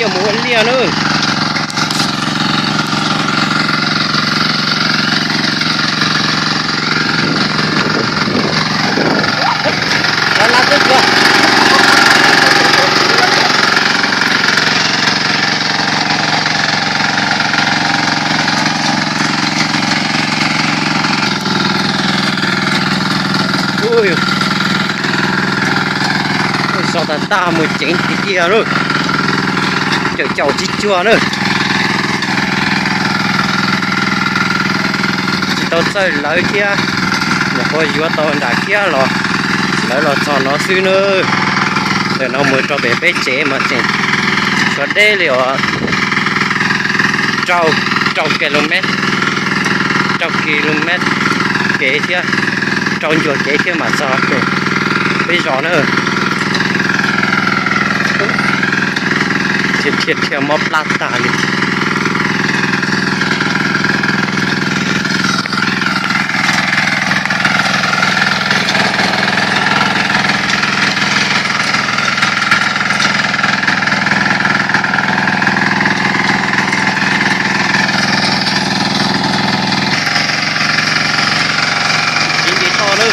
Mus ua liaj na. Ub, so tag tag mus ceev tiag tiag lauj. Caum caum tsis cuag na. Tsis tau txawj lawv thiab, nyuam qhuav yuav tau nram kiab los lawv los txog no xwb na. Ntawm no mus rau pem peb tsev mas tseem tshuav deb li os, rau, rau ki lo mev, rau ki lo mev kev thiab, rau ncua kev thiab mas txog pem peb zos na. Dhia dhia dhia mob plab tag li. Ib nce toj na.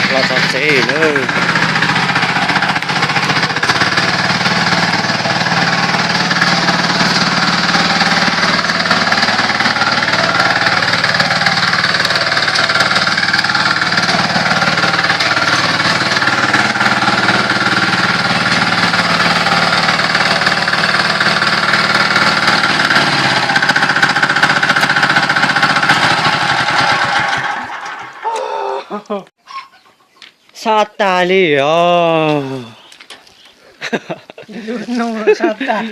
Los txog tsev na. Sab tag li os. Lub hnub sab tag.